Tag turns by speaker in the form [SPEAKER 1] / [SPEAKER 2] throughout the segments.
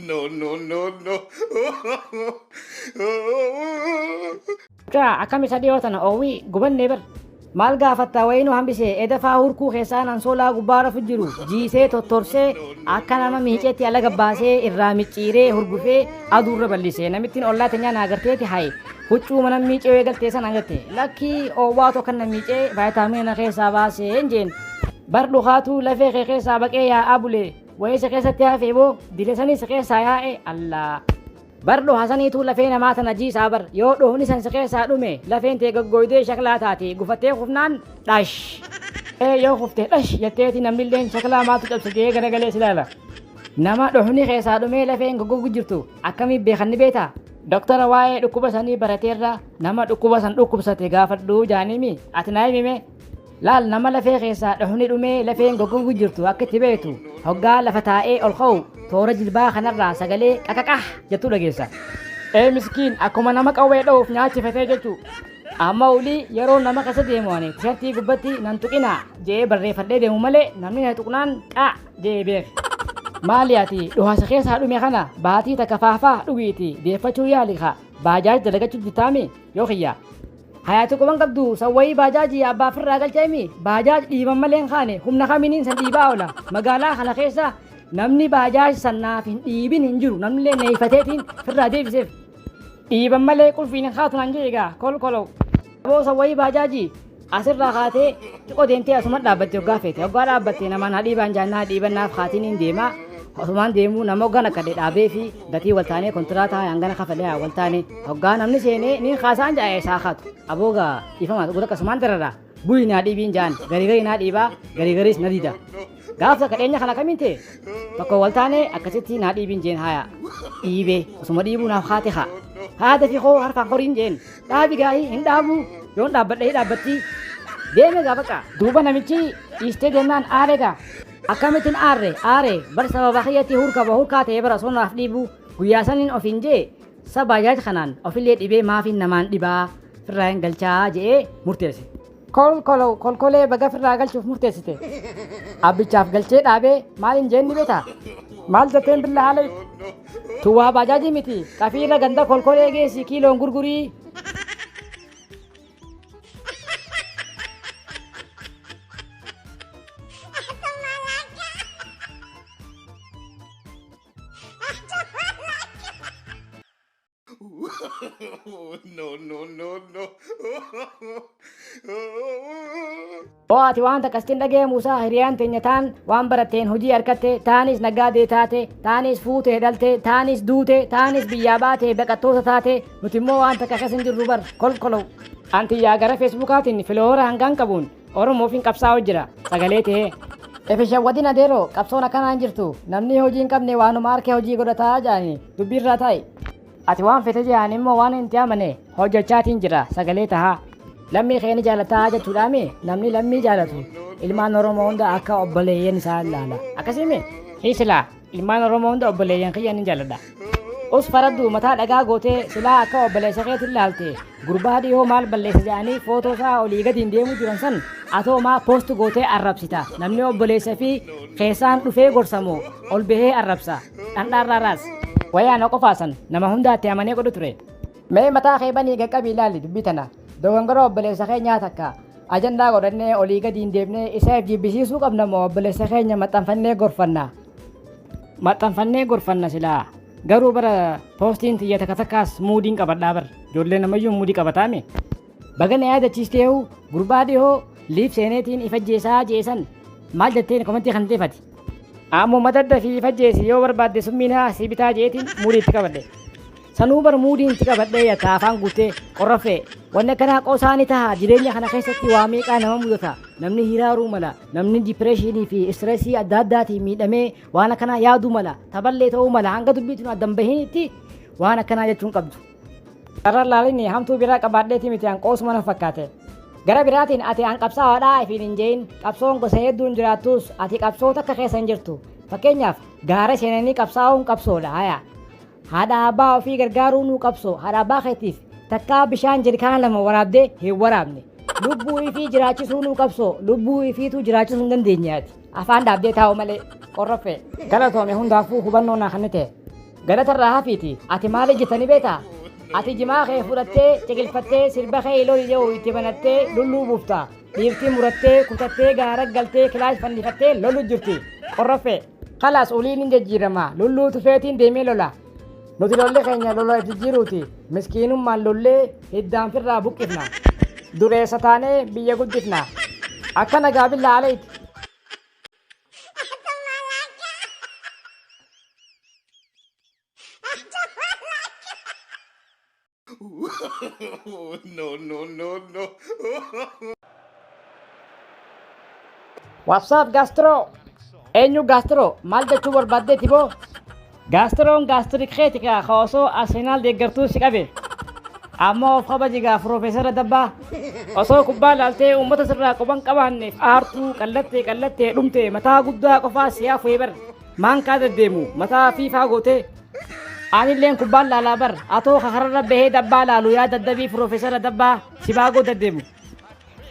[SPEAKER 1] No, no, no, no.
[SPEAKER 2] Mucaa akkam isa dhiyoo tana oowwii gubannee bar. Maal gaafatta wayii nu hambise edafaa hurkuu keessaan ansoolaa gubbaa rafu jiru jiisee tottorsee akka nama miiceetti ala gabbaasee irraa micciiree hurgufee aduurra bal'ise namittiin ollaa teenyaa naa garteeti hayi huccuu mana miicee eegaltee sana jette lakkii oowwaatu akka na miicee vaayitaamina keessaa baasee hin jeen bar dhukaatuu lafee kee keessaa baqee yaa'aa bule wayii isa keessatti hafee boo dile sanis keessaa yaa'e allaa. Bar dhoha saniituu lafee namaa tana jiisaa bar yoo dhohni san si keessaa dhume lafeen tee goggoydee shaklaa taate gufattee kufnaan dhash ee yoo kufte dhash jetteeti namnilleen shaklaa maaltu cabse jedhee garagalee si ilaala. Nama dhohni keessaa dhumee lafeen goggogu jirtu akkamiin beekan ni beektaa? Doktara waa'ee dhukkuba sanii barateerra nama dhukkuba san dhukkubsate gaafadhuu jaaniimi ati naa himi mee? Laal nama lafee keessaa dhohni dhumee lafeen goggogu jirtu akka itti beektu hoggaa lafa taa'ee ol ka'u toora jilbaa kanarraa sagalee qaqaqah jettu dhageessa. Ee miskiin akkuma nama qawwee dha'uuf nyaachifatee jechuu. Amma olii yeroo nama keessa deemu ani tishartii gubbatti nan tuqinaa je'ee barreeffadhee deemu malee namni na tuqnaan qaa je'ee beeki. Maali ati dhuhasa keessaa dhume kana baatii takka faahfaah dhugiiti deeffachuu yaali kaa baajaaj dalagachuu jirtaami yoo kiyyaa. Hayaati quban qabdu san wayii baajaajii abbaa firraa galcheemi baajaaj dhiiban malee hin kaane humna kaminiin san dhiibaa oola magaalaa kana keessa namni baajaaj san naaf hin dhiibin hin jiru namni illee neeyfateetiin firraa deebiseef dhiiban malee qulfiin hin kaatu naan jedhe egaa kolkolow aboo san wayii baajaajii asirraa kaatee xiqqoo deemtee asuma dhaabbatte hoggaa feete hoggaa dhaabbatte namaan haa dhiibaan jaannaa dhiiban naaf kaatiin hin deemaa osumaan deemuu nama hoggaan akkadhe dhaabee fi gatii waltaanee kontiraataa hangana kafalee haa waltaane Hoggaa namni seenee niin kaasaan ja'a eessaa kaatu. Aboo gaa dhiifama dhugu takka sumaan darara. Bu'i naa dhiibiin ja'an garii garii naa dhiibaa garii gariis na dida. Gaaf takka dhiyeenya kana kamiin ta'e tokko wal taanee akkasitti naa dhiibiin jeen haaya. Dhiibee osuma dhiibuu naaf kaate haa. Haa dafi koo harkaan horiin jeen dhaabi gaahii hin dhaabuu yoon dhaabbadhe dhaabbattii. Deeme gaa bakka. Duuba namichi dhiistee deemnaan aare gaa. Akkamittiin aarre aare bar sababa kiyyatti hurka hurkaa ta'ee bara osoo naaf dhiibuu guyyaa saniin ofiin jee Sa baajaaj kanaan ofillee dhibee maafiin namaan dhibaa firraa hin galchaa je'ee murteesse. Kolkolow kolkolee baga firraa galchuuf murteessite. Abbichaaf galchee dhaabee maal hin jeen ni beektaa? Maal jetteen billa haala Tuwaa baajaajii miti qafiirra ganda kolkolee geessi kiiloon gurgurii.
[SPEAKER 1] No, no, no, no.
[SPEAKER 2] Hoo ati waan takka sitti hin dhagayamu saa hiriyaan teenya taan waan baratteen hojii arkatte taanis naggaadee taate taanis fuutee dhalte taanis duute taanis biyyaa baatee baqattoota taate nuti immoo waan takka keessa hin jirru bar kolkolow. An tiyyaa gara feesbuukaatiin filoora hangaan qabuun Oromoofin qabsaa'u jira sagalee tahee. Efe shawwadin adeero qabsoon akkanaa hin jirtu namni hojii hin qabne waanuma arke hojii godhataa ja'ani dubbii irraa taa'i. Ati waan fete je'i ani immoo waan inti amane hojjachaatiin jira sagalee tahaa. Lammii kee ni jaalataa jechuudhaami namni lammii jaalatu ilmaan Oromoo hunda akka obboleeyyan isaa ilaala akkasiimi? Hii silaa Ilmaan Oromoo hunda obboleeyyan kiyya nin jaaladha. Us faraddu mataa dhagaa gootee silaa akka obboleessa keetiin laalte gurbaa dhihoo maal balleessa jedhanii footoo isaa olii gadiin deemuu jiran san atoo maa post gootee arrabsita namni obboleessa fi keessaan dhufee gorsamoo ol bahee arrabsa dhandhaarraa raas. Wayii ana qofaa san nama hundaatti amanee godhu ture. Mee mataa kee banii qaqqabii ilaali dubbii tana. Dogongora obboleessa keenyaa takka ajandaa godhannee olii gadiin deemnee isa if jibbisiisuu qabna moo obboleessa keenya maxxanfannee gorfanna? Maxxanfannee gorfanna silaa. Garuu bara poostiin tiyya takka takkaas muudiin qabadhaa bar. Ijoolleen ammayyuu muudii qabataami. Baga na yaadachiisteehu gurbaa dhihoo liif seeneetiin if ajjeesaa je'e san maal jetteen komentii kan teefati. Ammuma daddafii if ajjeesi yoo barbaadde summiin haa si bitaa je'eetiin muudii itti qabadhe. Sanuu bar muudiin itti qabadhee yatta afaan guuttee qorraffee. Wanni akkanaa qoosaa ni taha jireenya kana keessatti waa meeqaa nama mudata. Namni hiraaruu mala, namni dipireeshinii fi istireesii adda addaatiin miidhamee waan akkanaa yaaduu mala, taballee ta'uu mala hanga dubbii tun adda hin bahinitti waan akkanaa jechuun qabdu. Carra laalini hamtuu biraa qabaadheeti miti an qoosuma na fakkaate. Gara biraatiin ati an qabsaawaadhaa ifiin hin je'in qabsoon gosa hedduun jiraattuus ati qabsoo takka keessa hin jirtu. Fakkeenyaaf gaara seenanii qabsaa'uun qabsoodha haya. Haadha abbaa ofii gargaaruu nuu qabsoo haadha abbaa keetiif takkaa bishaan jirkaana lama waraabdee hin waraabne. Lubbuu ifii jiraachisuu nuu qabsoo lubbuu ifiituu jiraachisuu hin dandeenye ati. Afaan dhaabdee taa'u malee. Qorroffee galatoome hundaafuu hubannoo naa kennite. Galatarraa hafiiti ati maal ejjetanii beektaa? Ati jimaa kee fudhattee ciqilfattee sirba kee loli jedhu itti banattee lulluu buufta. Dhiirtii murattee kutattee gaara galtee kilaash fannifattee lolu jirti. Qorroffee kalaas uliin hin jijjiirama lulluu tufeetiin deemee lola. Nuti lolli keenya lola jijjiiruuti. Miskiinummaan lollee hiddaan firraa buqqifna. Dureessa taanee biyya guddifna. Akka nagaa billaa aleeti.
[SPEAKER 1] No, no, no, no.
[SPEAKER 2] What's up, Gastro? Eenyu Gastro? Maal jechuu barbaaddeeti boo? Gastroon gaastirik keeti kaa osoo Arsenaal deeggartuu si qabe. Amma of kabaji gaa Piroofeesara Dabbaa. Osoo kubbaa laaltee uummata sirraa quban qabaanneef aartuu qallattee qallattee dhumte mataa guddaa qofaa si hafu'ee bar. Maankaa deddeemu mataa fiifaa gootee. Anilleen kubbaan laalaa bar atoo kakararra bahee dabbaa laalu yaa daddabii Piroofeesara Dabbaa sibaagoo deddeemu.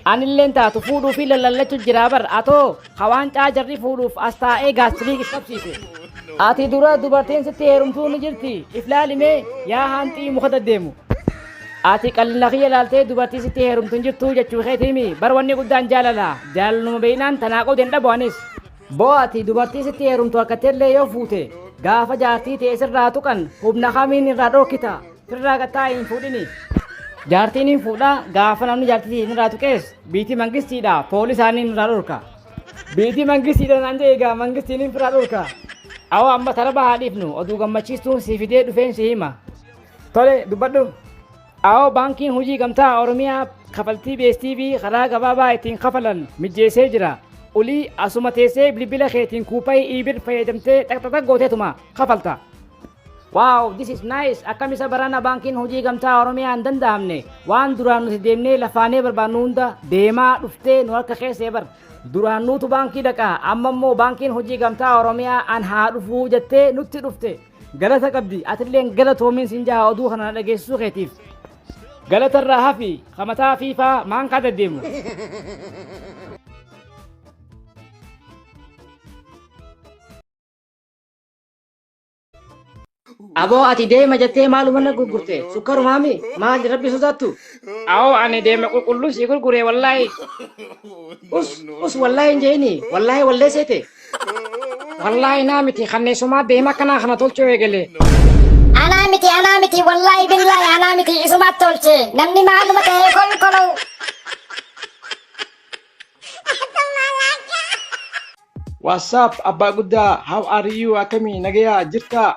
[SPEAKER 2] Anilleen taatu fuudhuu fi lallallachuu jira bar atoo hawaancaa jarri fuudhuuf as taa'ee gaastiriik qabsiise. Ati dura dubartiin sitti heerumtuu ni jirti if laalimee yaa haanxii muka deddeemu. Ati qal'ina kiyya laaltee dubartii sitti heerumtu hin jirtu jechuu keetiimi bar wanni guddaan jaalala jaalaluma beeynaan tanaa qoodeen hin dhabu anis. Boo ati dubartii sitti heerumtu akkatteellee yoo fuute gaafa jaartii ta'e sirraa tuqan humna kamiin irraa dhorkita sirraa gattaa hin fuudhini. Jaartiin hin fuudha gaafa namni jaartii irraa tuqees biitii mangistiidha poolisaaniin irraa dhorka. Biitii mangistiidha naan jedhe egaa mangistiin hin firaa dhorka. Awwa amma tara bahaa dhiifnu oduu gammachiistuun si fidee dhufeen si hima. Tole dubbadhu. Awwa baankiin hojii gamtaa Oromiyaa kafaltii beestii karaa gabaabaa ittiin kafalan mijjeessee jira. Olii asuma teessee bilbila keetiin kuupayii iibir fayyadamtee xaqxaxa gooteetuma kafalta. Wow, this is nice. Akkam isa barana baankiin hojii gamtaa Oromiyaa hin danda'amne. Waan duraan nuti deemnee lafaanee barbaannu hunda deemaa dhuftee nu harka keessee bar. Duraan nuutu baankii dhaqaa amma immoo baankiin hojii gamtaa Oromiyaa an haa dhufuu jettee nutti dhufte. Galata qabdi atilleen galatoomiin siin jaha oduu kana dhageessisuu keetiif. Galatarraa hafi kamataa fiifaa maankaa deddeemu. Aboo ati deema jettee maaluma na gurgurte? Sukkarumaami? Maali rabbi sodaattu? Awoo ani deema qulqulluu si gurgure wallaahi. Us us wallaahi hin jeeni wallaahi wallee seete. Wallaahi naa miti kanneessumaa deema akkanaa kana tolchuu eegale.
[SPEAKER 3] Anaa miti, anaa miti, wallaahi billaahi anaa miti, isumatti tolche. Namni maaluma ta'ee kolkolou.
[SPEAKER 4] What's up, abbaa guddaa? How are you? Akkamii nagayaa jirtaa?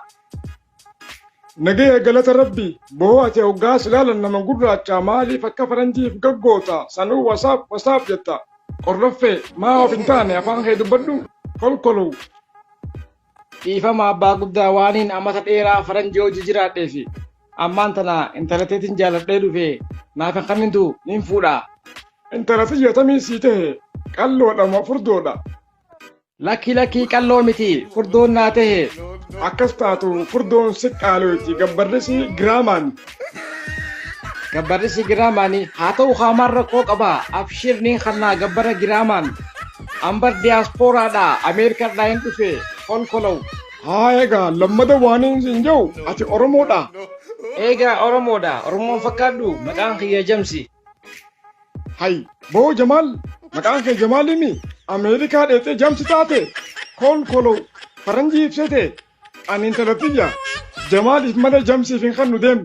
[SPEAKER 5] Nagaya galata rabbi boo ati hoggaas ilaalan nama gurraacha maaliif akka faranjiif gaggoota sanuu what's up what's up jetta qorroffee maa of hin taane afaan kee dubbadhu kolkolou.
[SPEAKER 4] Dhiifama abbaa guddaa waaniin amata dheeraa faranjii hojii jiraadheefi ammaan tana intalateetiin jaaladhee dhufe naaf hin kennitu nin fuudha.
[SPEAKER 5] Intala xiyyatamii sii tahe qalloodha moo furdoodha?
[SPEAKER 4] Lakkii lakkii qalloo miti furdoon naa tahe.
[SPEAKER 5] Akkas taatu furdoon si qaaloyti gabbarrisi giraamaan.
[SPEAKER 4] Gabbarrisi giraamaani haa ta'u haamaan rakkoo qaba abshir niin kannaa gabbara giraamaan. Ambar diyaaspooraadha Ameerikaadhaa hin dhufe kolkolow.
[SPEAKER 5] Haa egaa lammada waaniin siin jedhu ati Oromoodha.
[SPEAKER 4] Eegaa Oromoodha Oromoon fakkaadhu maqaan kiyya Jamsi.
[SPEAKER 5] Hay boo Jamaal maqaan kee Jamaalimi Ameerikaa dheexee jamsi taate kolkolow faranjii ibsete ani intala tiyya Jamaaliif malee jamsiif hin kennu deemu.